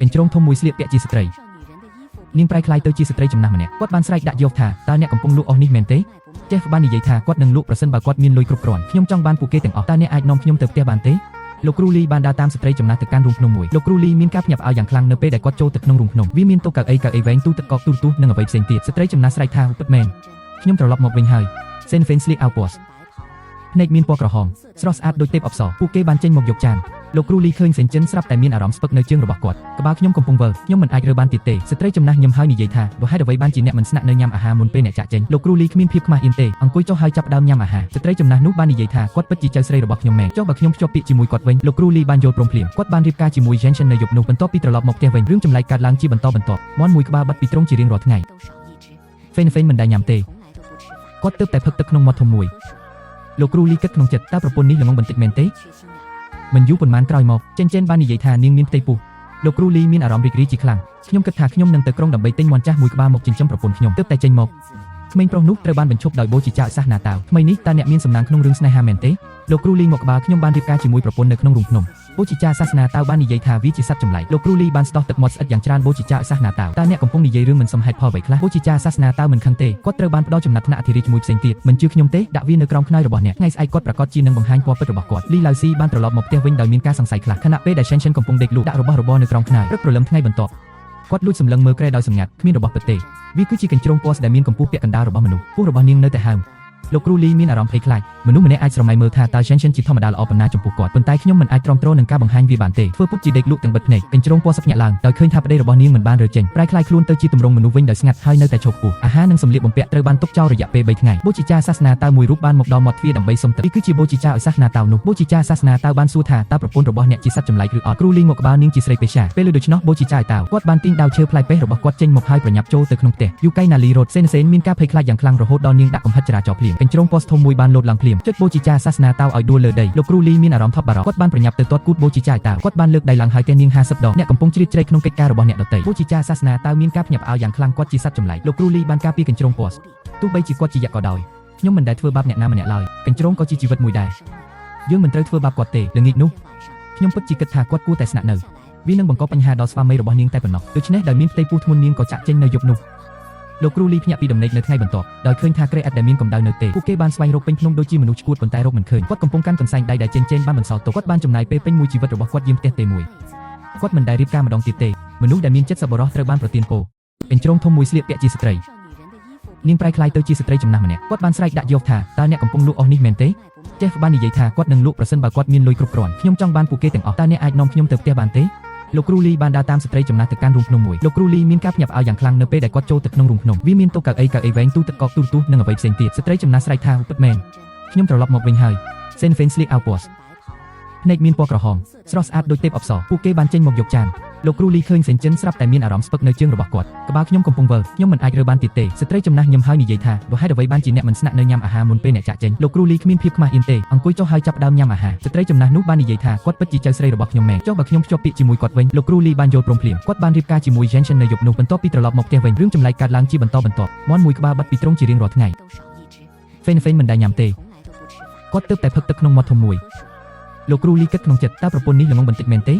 កញ្ជ្រោងធំមួយស្លៀកពាក់ជាស្ត្រីនាងប្រែក្លាយទៅជាស្ត្រីចំណាស់ម្នាក់គាត់បានស្រែកដាក់យកថាតើអ្នកកំពុងលក់អស់នេះមែនទេចេះបាននិយាយថាគាត់នឹងលក់ប្រសិនបើគាត់មានលុយគ្រប់គ្រាន់ខ្ញុំចង់បានពួកគេទាំងអស់តើអ្នកអាចនាំខ្ញុំទៅផ្ទះបានទេលោកគ្រូលីបានដើរតាមស្ត្រីចំណាស់ទៅកាន់រូងភ្នំមួយលោកគ្រូលីមានការភ្ញាក់ផ្អើលយ៉ាងខ្លាំងនៅពេលដែលគាត់ចូលទៅក្នុងរូងភ្នំវាមានតុកៅអីកៅអីវែងទូទឹកកកទូរទស្សន៍និងអ្វីផ្សេងទៀតស្ត្រីចំណាស់ស្រែកថាពិតមែនខ្ញុំត្រឡប់មកវិញហើយសេនហ្វេនស្លៀកអាវពណ៌ភ្នែកមានពណ៌ក្រហមស្រស់ស្អាតដូចទេពអប្សរពួកគេបានចេញមកយកចានលោកគ្រូលីឃើញសេនចិនស្រាប់តែមានអារម្មណ៍ស្ពឹកនៅជើងរបស់គាត់ក្បាលខ្ញុំកំពុងវិលខ្ញុំមិនអាចរើបានទៀតទេស្ត្រីចំណាស់ញឹមហើយនិយាយថាបើហេតុអ្វីបានជាអ្នកមិនស្នាក់នៅញ៉ាំអាហារមុនពេលអ្នកចាក់ចេញលោកគ្រូលីគ្មានភាពខ្មាស់អៀនទេអង្គុយចុះហើយចាប់ផ្ដើមញ៉ាំអាហារស្ត្រីចំណាស់នោះបាននិយាយថាគាត់ពិតជាចៅស្រីរបស់ខ្ញុំមែនចុះបើខ្ញុំភ្ជាប់ពាក្យជាមួយគាត់វិញលោកគ្រូលីបានយល់ព្រមភ្លាមគាត់បានរៀបការជាមួយ Jensen នៅយប់នោះបន្ទាប់ពីត្រឡប់មកផ្ទះវិញរឿងចម្លែកកើតឡើងជាបន្តបន្ទាប់មាន់មួយក្បាលបាត់ពីទ្រុងជារៀងរាល់ថ្ងៃហ្វេនហ្វេនមិនដែលញ៉ាំទេគាត់ទើបតែផឹកទឹកក្នុងមាត់ធំមួយលោកគ្រូលីគិតក្នុងចិត្តតើប្រពន្ធនេះល្ងងបន្តិចមែនទេមិនយូរប៉ុន្មានក្រោយមកចេនចេនបាននិយាយថានាងមានផ្ទៃពោះលោកគ្រូលីមានអារម្មណ៍រីករាយជាខ្លាំងខ្ញុំគិតថាខ្ញុំនឹងទៅក្រុងដើម្បីទិញមាន់ចាស់មួយក្បាលមកចិញ្ចឹមប្រពន្ធខ្ញុំទើបតែចេញមកក្មេងប្រុសនោះត្រូវបានបញ្ឈប់ដោយបូជាចាសាសនាតាវថ្មីនេះតើអ្នកមានសំណាងក្នុងរឿងស្នេហាមែនទេលោកគ្រូលីមកក្បាលខ្ញុំបានរៀបការជាមួយប្រពន្ធនៅក្នុងរូងភ្នំបូជាចាសាសនាតាវបាននិយាយថាវាជាសត្វចម្លែកលោកគ្រូលីបានស្ដោះទឹកមាត់ស្អិតយ៉ាងច្រើនបូជាចាសាសនាតាវតើអ្នកកំពុងនិយាយរឿងមិនសមហេតុផលអ្វីខ្លះបូជាចាសាសនាតាវមិនខឹងទេគាត់ត្រូវបានផ្ដល់ចំណាត់ថ្នាក់អធិរាជមួយផ្សេងទៀតមិនជឿខ្ញុំទេដាក់វានៅក្រោមខ្នើយរបស់អ្នកថ្ងៃស្អែកគាត់ប្រកាសជានឹងបង្ហាញពណ៌ពិតរបស់គាត់លីឡៅស៊ីបានត្រឡប់មកផ្ទះវិញដោយមានការសង្ស័យខ្លះខណៈពេលដែល Shen Shen កំពុងដេកលក់ដាក់របស់របរនៅក្រោមខ្នើយព្រឹកព្រលឹមថ្ងៃបន្ទាប់គាត់លួចសម្លឹងមើលគ្រែដោយសម្ងាត់គ្មានរបស់ពិតទេវាគឺជាកញ្ជ្រោងពណ៌ដែលមានកម្ពស់ពាក់កណ្ដាលរបស់មនុស្សពោះរបស់នាងនៅតែហើមលោកគ្រូលីមានអារម្មណ៍ភ័យខ្លាចមនុស្សម្នាក់អាចស្រមៃមើលថាតើ Shen Shen ជាធម្មតាល្អប៉ុណ្ណាចំពោះគាត់ប៉ុន្តែខ្ញុំមិនអាចទ្រាំទ្រនឹងការបង្ហាញវាបានទេធ្វើពុតជាដេកលក់ទាំងបិទភ្នែកកញ្ជ្រោងពណ៌សភ្ញាក់ឡើងដោយឃើញថាប្តីរបស់នាងមិនបានរើចេញប្រែក្លាយខ្លួនទៅជាទម្រង់មនុស្សវិញដោយស្ងាត់ហើយនៅតែឈរខ្ពស់អាហារនិងសម្លៀកបំពាក់ត្រូវបានទុកចោលរយៈពេល3ថ្ងៃបូជាចាសាសនាតៅមួយរូបបានមកដល់មាត់ទ្វារដើម្បីសុំទឹកនេះគឺជាបូជាចាឲ្យសាសនាតៅនោះបូជាចាសាសនាតៅបានសួរថាតើប្រពន្ធរបស់អ្នកជាសត្វចម្លែកឬអត់គ្រូលីងមកក្បាលនាងជាស្រីពេសាពេលលើដូច្នោះបូជាចាឲ្យតៅគាត់បានទាញដាវឈើផ្លែប៉េះរបស់គាត់ចេញមកហើយប្រញាប់ចូលទៅក្នុងផ្ទះយូកៃណាលីរ៉ូតសេនសេនមានការភ័យខ្លាចយ៉ាងខ្លាំងរហូតដល់នាងដាក់កំហិតចរាចរណ៍ភ្លាមកញ្ជ្រោងពណ៌ធំមួយបានលោតឡើងភ្លាមចុចបូជាចាសាសនាតៅឲ្យដួលលើដីលោកគ្រូលីមានអារម្មណ៍ថប់បារម្ភគាត់បានប្រញាប់ទៅទាត់គូតបូជាចាឲ្យតៅគាត់បានលើកដៃឡើងហើយទះនាង50ដងអ្នកកំពុងជ្រៀតជ្រែកក្នុងកិច្ចការរបស់អ្នកដទៃបូជាចាសាសនាតៅមានការភ្ញាក់ផ្អើលយ៉ាងខ្លាំងគាត់ជាសត្វចម្លែកលោកគ្រូលីបានការពារកញ្ជ្រោងពណ៌ទោះបីជាគាត់ជាយក្សក៏ដោយខ្ញុំមិនដែលធ្វើបាបអ្នកណាម្នាក់ឡើយកញ្ជ្រោងក៏ជាជីវិតមួយដែរយើងមិនត្រូវធ្វើបាបគាត់ទេល្ងាចនោះខ្ញុំពិតជាគិតថាគាត់គួរតែស្នាក់នៅវានឹងបង្កបញ្ហាដល់ស្វាមីរបស់នាងតែប៉ុណ្ណោះដូច្នេះដោយមានផ្ទៃពោះធ្ងន់នាងក៏ចាក់ចេញនៅយប់នោះលោកគ្រូលីភ្ញាក់ពីដំណេកនៅថ្ងៃបន្ទាប់ដោយឃើញថាគ្រែឥដ្ឋដែលមានកម្ដៅនៅទេពួកគេបានស្វែងរកពេញភ្នំដូចជាមនុស្សឆ្កួតប៉ុន្តែរកមិនឃើញគាត់កំពុងកាន់កន្សែងដៃដែលចេនចេនបានបន្សល់ទុកគាត់បានចំណាយពេលពេញមួយជីវិតរបស់គាត់យាមផ្ទះទេមួយគាត់មិនដែលរៀបការម្ដងទៀតទេមនុស្សដែលមានចិត្តសប្បុរសត្រូវបានប្រទានពរកញ្ជ្រោងធំមួយស្លៀកពាក់ជាស្ត្រីនាងប្រែក្លាយទៅជាស្ត្រីចំណាស់ម្នាក់គាត់បានស្រែកដាក់យកថាតើអ្នកកំពុងលក់អស់នេះមែនទេចេះបាននិយាយថាគាត់នឹងលក់ប្រសិនបើគាត់មានលុយគ្រប់គ្រាន់ខ្ញុំចង់បានពួកគេទាំងអស់តើអ្នកអាចនាំខ្ញុំទៅផ្ទះបានទេលោកគ្រូលីបានដើរតាមស្ត្រីចំណាស់ទៅកាន់រូងភ្នំមួយលោកគ្រូលីមានការភ្ញាក់ផ្អើលយ៉ាងខ្លាំងនៅពេលដែលគាត់ចូលទៅក្នុងរូងភ្នំវាមានតុកៅអីកៅអីវែងទូទឹកកកទូរទស្សន៍និងអ្វីផ្សេងទៀតស្ត្រីចំណាស់ស្រែកថាពិតមែនខ្ញុំត្រឡប់មកវិញហើយសេនហ្វេនស្លៀកអាវពណ៌ភ្នែកមានពណ៌ក្រហមស្រស់ស្អាតដូចទេពអប្សរពួកគេបានចេញមកយកចានលោកគ្រូលីឃើញសេនចិនស្រាប់តែមានអារម្មណ៍ស្ពឹកនៅជើងរបស់គាត់ក្បាលខ្ញុំកំពុងវិលខ្ញុំមិនអាចរើបានទៀតទេស្ត្រីចំណាស់ញឹមហើយនិយាយថាបើហេតុអ្វីបានជាអ្នកមិនស្នាក់នៅញ៉ាំអាហារមុនពេលអ្នកចាក់ចេញលោកគ្រូលីគ្មានភាពខ្មាស់អៀនទេអង្គុយចុះហើយចាប់ផ្ដើមញ៉ាំអាហារស្ត្រីចំណាស់នោះបាននិយាយថាគាត់ពិតជាចៅស្រីរបស់ខ្ញុំមែនចុះបើខ្ញុំភ្ជាប់ពាក្យជាមួយគាត់វិញលោកគ្រូលីបានយល់ព្រមភ្លាមគាត់បានរៀបការជាមួយ Jensen នៅយប់នោះបន្ទាប់ពីត្រឡប់មកផ្ទះវិញរឿងចម្លែកកើតឡើងជាបន្តបន្ទាប់មាន់មួយក្បាលបាត់ពីទ្រុងជារៀងរាល់ថ្ងៃហ្វេនហ្វេនមិនដែលញ៉ាំទេគាត់ទើបតែផឹកទឹកក្នុងមាត់ធំមួយលោកគ្រូលីគិតក្នុងចិត្តតើប្រពន្ធនេះល្ងងបន្តិចមែនទេ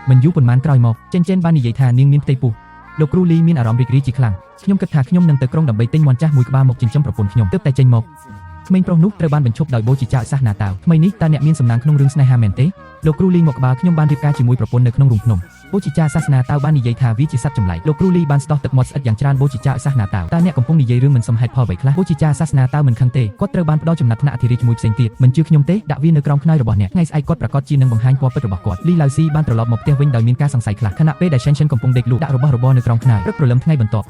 មិនយូរប៉ុន្មានក្រោយមកចេនចេនបាននិយាយថានាងមានផ្ទៃពោះលោកគ្រូលីមានអារម្មណ៍រីករាយជាខ្លាំងខ្ញុំគិតថាខ្ញុំនឹងទៅក្រុងដើម្បីទិញមាន់ចាស់មួយក្បាលមកចិញ្ចឹមប្រពន្ធខ្ញុំទើបតែចេញមកក្មេងប្រុសនោះត្រូវបានបញ្ឈប់ដោយបូជាចាសាសនាតាវថ្មីនេះតើអ្នកមានសំណាងក្នុងរឿងស្នេហាមែនទេលោកគ្រូលីមកក្បាលខ្ញុំបានរៀបការជាមួយប្រពន្ធនៅក្នុងរូងភ្នំបូជាចាសាសនាតាវបាននិយាយថាវាជាសត្វចម្លែកលោកគ្រូលីបានស្ដោះទឹកមាត់ស្អិតយ៉ាងច្រើនបូជាចាសាសនាតាវតើអ្នកកំពុងនិយាយរឿងមិនសមហេតុផលអ្វីខ្លះបូជាចាសាសនាតាវមិនខឹងទេគាត់ត្រូវបានផ្ដល់ចំណាត់ថ្នាក់អធិរាជមួយផ្សេងទៀតមិនជឿខ្ញុំទេដាក់វានៅក្រោមខ្នើយរបស់អ្នកថ្ងៃស្អែកគាត់ប្រកាសជានឹងបង្ហាញពណ៌ពិតរបស់គាត់លីឡៅស៊ីបានត្រឡប់មកផ្ទះវិញដោយមានការសង្ស័យខ្លះខណៈពេលដែល Shen Shen កំពុងដេកលក់ដាក់របស់របរនៅក្រោមខ្នើយព្រឹកព្រលឹមថ្ងៃបន្ទាប់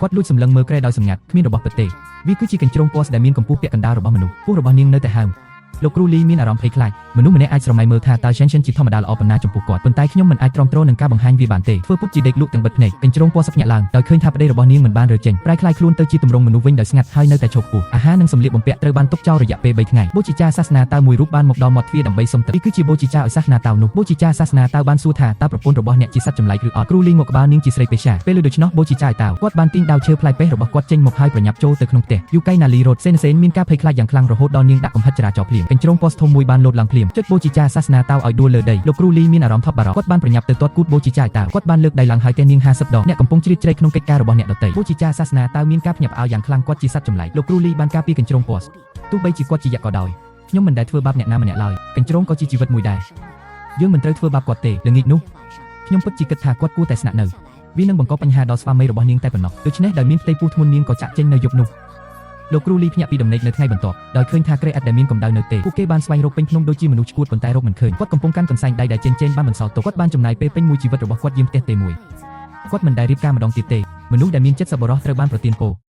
គាត់លួចសម្លឹងមើលគ្រែដោយសម្ងាត់គ្មានរបស់ពិតទេវាគឺជាកញ្ជ្រោងពណ៌ដែលមានកម្ពស់ពាក់កណ្ដាលរបស់មនុស្សពោះរបស់នាងនៅតែហើមលោកគ្រូលីមានអារម្មណ៍ភ័យខ្លាចមនុស្សម្នាក់អាចស្រមៃមើលថាតើ Jensen ជាធម្មតាល្អប៉ុណ្ណាចំពោះគាត់ប៉ុន្តែខ្ញុំមិនអាចទ្រាំទ្រនឹងការបង្ហាញវាបានទេធ្វើពុតជាដេកលក់ទាំងបិទភ្នែកកញ្ជ្រោងពណ៌សភ្ញាក់ឡើងដោយឃើញថាប្តីរបស់នាងមិនបានរើចេញប្រែក្លាយខ្លួនទៅជាទម្រង់មនុស្សវិញដោយស្ងាត់ហើយនៅតែឈរខ្ពស់អាហារនិងសម្លៀកបំពាក់ត្រូវបានទុកចោលរយៈពេល3ថ្ងៃបូជាចាសាសនាតៅមួយរូបបានមកដល់មាត់ទ្វារដើម្បីសុំទឹកនេះគឺជាបូជាចាឲ្យសាសនាតៅនោះបូជាចាសាសនាតៅបានសួរថាតើប្រពន្ធរបស់អ្នកជាសត្វចម្លែកឬអត់គ្រូលីងមកក្បាលនាងជាស្រីពេសាពេលលើដូច្នោះបូជាចាឲ្យតៅគាត់បានទាញដាវឈើផ្លែប៉េះរបស់គាត់ចេញមកហើយប្រញាប់ចូលទៅក្នុងផ្ទះយូកៃណាលីរ៉ូតសេនសេនមានការភ័យខ្លាចយ៉ាងខ្លាំងរហូតដល់នាងដាក់កំហិតចរាចរណ៍ភ្លាម កញ្ជ្រោងពស្ធំមួយបានលោតឡើងភ្លាមចុចបូជាចាសាសនាតៅឲ្យដួលលើដីលោកគ្រូលីមានអារម្មណ៍ថប់បារម្ភគាត់បានប្រញាប់ទៅទាត់គូតបូជាចាឲ្យតៅគាត់បានលើកដៃឡើងហើយទះនាង50ដងអ្នកកំពុងជ្រៀតជ្រែកក្នុងកិច្ចការរបស់អ្នកដទៃបូជាចាសាសនាតៅមានការភ្ញាក់ផ្អើលយ៉ាងខ្លាំងគាត់ជាសត្វចម្លែកលោកគ្រូលីបានការពារកញ្ជ្រោងពស្ទោះបីជាគាត់ជាយក្សក៏ដោយខ្ញុំមិនដែលធ្វើបាបអ្នកណាម្នាក់ឡើយកញ្ជ្រោងក៏ជាជីវិតមួយដែរយើងមិនត្រូវធ្វើបាបគាត់ទេល្ងាចនោះខ្ញុំពិតជាគិតថាគាត់គួរតែស្នាក់នៅវានឹងបង្កបញ្ហាដល់ស្វាមីរបស់នាងតែប៉ុណ្ណោះដូច្នេះដោយមានផ្ទៃពោះធ្ងន់នាងក៏ចាក់ចេញនៅយប់នោះលោកគ្រូលីភ្ញាក់ពីដំណេកនៅថ្ងៃបន្ទាប់ដោយឃើញថាគ្រែឥដ្ឋដែលមានកម្ដៅនៅទេពួកគេបានស្វែងរកពេញភ្នំដូចជាមនុស្សឈួតប៉ុន្តែរកមិនឃើញគាត់កំពុងកាន់កន្សែងដៃដែលចេនចេនបានបន្សល់ទុកគាត់បានចំណាយពេលពេញមួយជីវិតរបស់គាត់យាមផ្ទះទេមួយគាត់មិនដែលរៀបការម្ដងទៀតទេមនុស្សដែលមានចិត្តសប្បុរសត្រូវបានប្រទានពរ។